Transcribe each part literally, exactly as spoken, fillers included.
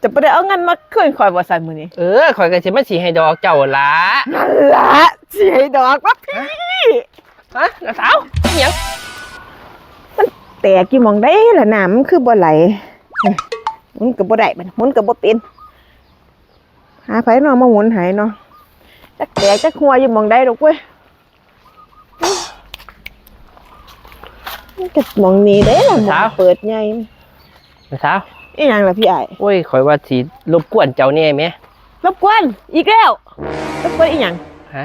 จะบ่ได้เอาเงินมาคืนข่อยบ่ซั่นมื้อนี้ เออ ข่อยก็สิมาสิให้ดอกเจ้าล่ะ นั่นล่ะ สิให้ดอกว่าพี่ ฮะ น้าสาว อิหยัง มันแตกอยู่หม่องใดล่ะ น้ำมันคือบ่ไหล หมุนก็บ่ได้บัดนี้ หมุนก็บ่เป็น หาไผเนาะมาหมุนให้เนาะ จักแตกจักหัวอยู่หม่องใดดอกเว้ย มันก็หม่องนี้เด้ล่ะ สาว หม่องเปิดใหญ่ สาว อีหยังล่ะพี่อ้าย โอ้ย ข่อยว่าสิรบกวนเจ้าแหน่แหม รบกวนอีกแล้ว รบกวนอีหยัง ฮะ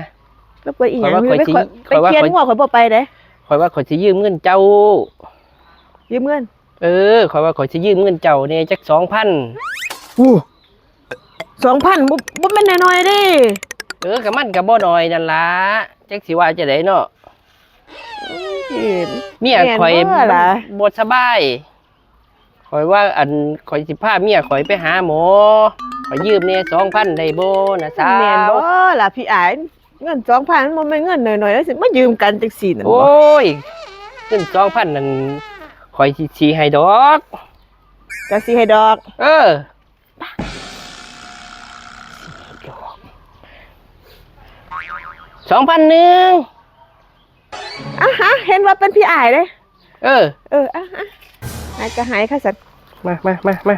รบกวนอีหยัง ข่อยว่าข่อยสิ ไป ข่อย ไปเคี่ยน ข่อยว่าข่อย งัวข่อยบ่ไปเด้ ข่อยว่าข่อยสิยืมเงินเจ้า ยืมเงิน เออ ข่อยว่าข่อยสิยืมเงินเจ้าแหน่จักสองพัน อู้ สองพัน บ่ บ่แม่นน้อยๆเด้ เออ ก็มันก็บ่น้อยนั่นล่ะ จักสิว่าจั่งใดเนาะ เอ้ย เมียข่อย แม่นบ่ล่ะ มันบ่สบาย ข่อยว่าอัน ข่อยสิพาเมียข่อยไปหาหมอ ข่อยยืมแหน่สองพันได้บ่ น้าสาว แม่นบ่ล่ะพี่อ้าย เงินสองพันมันบ่แม่นเงินน้อยๆ แล้วสิมายืมกันจั่งซี้นั่นบ่ โอ้ย เงินสองพันนั่น ข่อยสิ สิให้ดอก ก็สิให้ดอก เออ สองพันหนึ่ง อ่ะฮะ เห็นว่าเป็นพี่อ้ายเด้ เออ เออ อ่ะ อ่ะ หายก็หายค่ะสัตว์ มา มา มา มา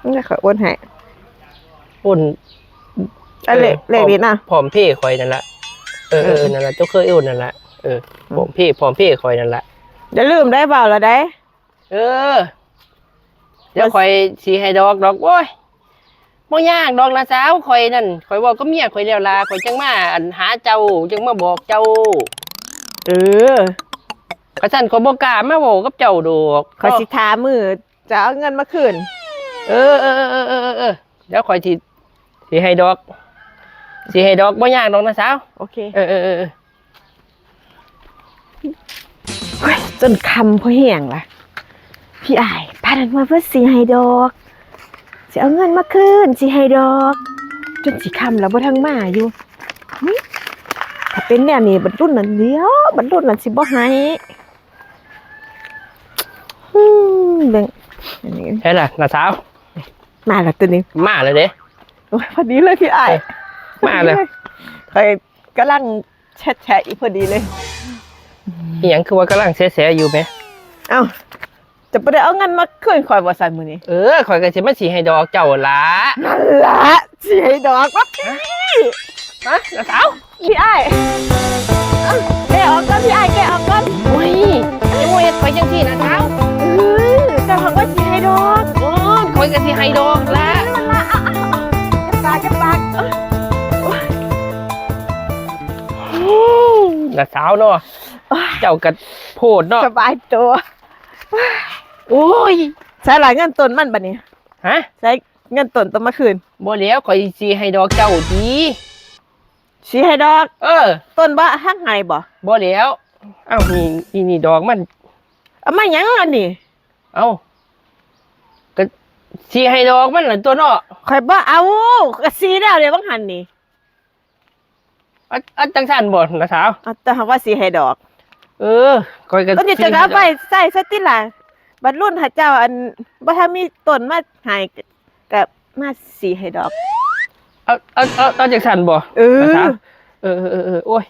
นี่ขอยโอนให้ โอน อันเลข เออ เลขนี้นะ พร้อมเพย์ข่อยนั่นล่ะ เออ เออ เออ นั่นล่ะ เจ้าเคยโอนนั่นล่ะ เออ อืม พร้อมเพย์ พร้อมเพย์ข่อยนั่นล่ะ อย่าลืมได้เว้าแล้วเด้ เออ เดี๋ยวข่อยสิให้ดอกดอก โอ้ย บ่ยากดอก น้าสาวข่อยนั่น ข่อยเว้ากับเมียข่อยแล้วล่ะ ข่อยจั่งมาอันหาเจ้า จั่งมาบอกเจ้า เออ คันซั้นข่อยบ่กล้ามาเว้ากับเจ้าดอก ข่อยสิท่ามื้อจะเอาเงินมาคืน เออ เออ เดี๋ยวข่อยสิ สิให้ดอก สิให้ดอก บ่ยากดอก น้าสาว โอเค เออ เออ เออ เฮ้ย จนค่ำพอแฮงล่ะ พี่อ้าย ปานนั้นว่าเพิ่นสิให้ดอก สิเอาเงินมาคืน สิให้ดอก จนสิค่ำแล้วบ่ทันมาอยู่ หึ ถ้าเป็นแนวนี้ บัดรุ่นนั้นเดียว บัดรุ่นนั้นสิบ่ให้ อืม เบิ่ง อันนี้ ใช่ล่ะ น้าสาว มาแล้วตัวนี้ มาแล้วเด้ โอ้ย พอดีเลยพี่อ้าย เออ มาเลย พอดีเลย ข่อยกำลังแชะๆอยู่พอดีเลย อีหยังคือว่ากำลังแชะๆอยู่แหม เอ้า จะบ่ได้เอาเงินมาคืนข่อยบ่ซั่นมื้อนี้ เออ ข่อยก็สิมาสิให้ดอกเจ้าล่ะ นั่นล่ะ สิให้ดอกว่าพี่ ฮะ น้าสาว พี่อ้าย เอ้า แกะออกก่อนพี่อ้าย แกะออกก่อน โอ้ย อย่ามาเฮ็ดข่อยจั่งซี้ น้าสาว เออ แต่ข่อยว่าสิให้ดอก โอ้ ข่อยก็สิให้ดอกล่ะ นั่นล่ะ เอา เอา เอา ปากกับปาก เอ้ย โอ้ย น้าสาวเนาะ โอ้ย เจ้าก็โพดเนาะ สบายตัว โอ้ย ใส่หลายเงินต้นมันบัดนี้ ฮะ ใส่เงินต้นต้องมาคืน บ่แล้ว ข่อยสิให้ดอกเจ้าติ สิให้ดอก เออ ต้นบ่หักให้บ่ บ่แล้ว เอ้า นี่ นี่ นี่ดอกมัน เอามาหยังอันนี้ เอ้า ก็สิให้ดอกมันล่ะตัวเนาะ ข่อยบ่เอา ก็สิแล้วเด้ บังหันนี่ อัน อันจั่งซั้นบ่ น้าสาว เอา แต่หากว่าสิให้ดอก เออ ข่อยก็ ต้นนี้ สิ จะเอาไปใส่ซะติล่ะ บัดรุ่นหาเจ้าอัน บ่ทันมีต้นมาให้ ก็มาสิให้ดอก เอา เอา เอา เอาจั่งซั้นบ่ เออ น้าสาว เออ เออ เออ เออ โอ้ย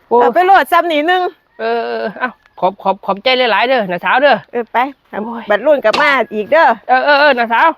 โอ้ย เอาไปโลดซ้ำนี่หนึ่ง เออ เออ เออ เอา ขอบ ขอบ ขอบใจหลายๆเด้อ น้าสาวเด้อ เออ ไป โอ้ย บัดรุ่นก็มาอีกเด้อ เออ เออ เออ น้าสาว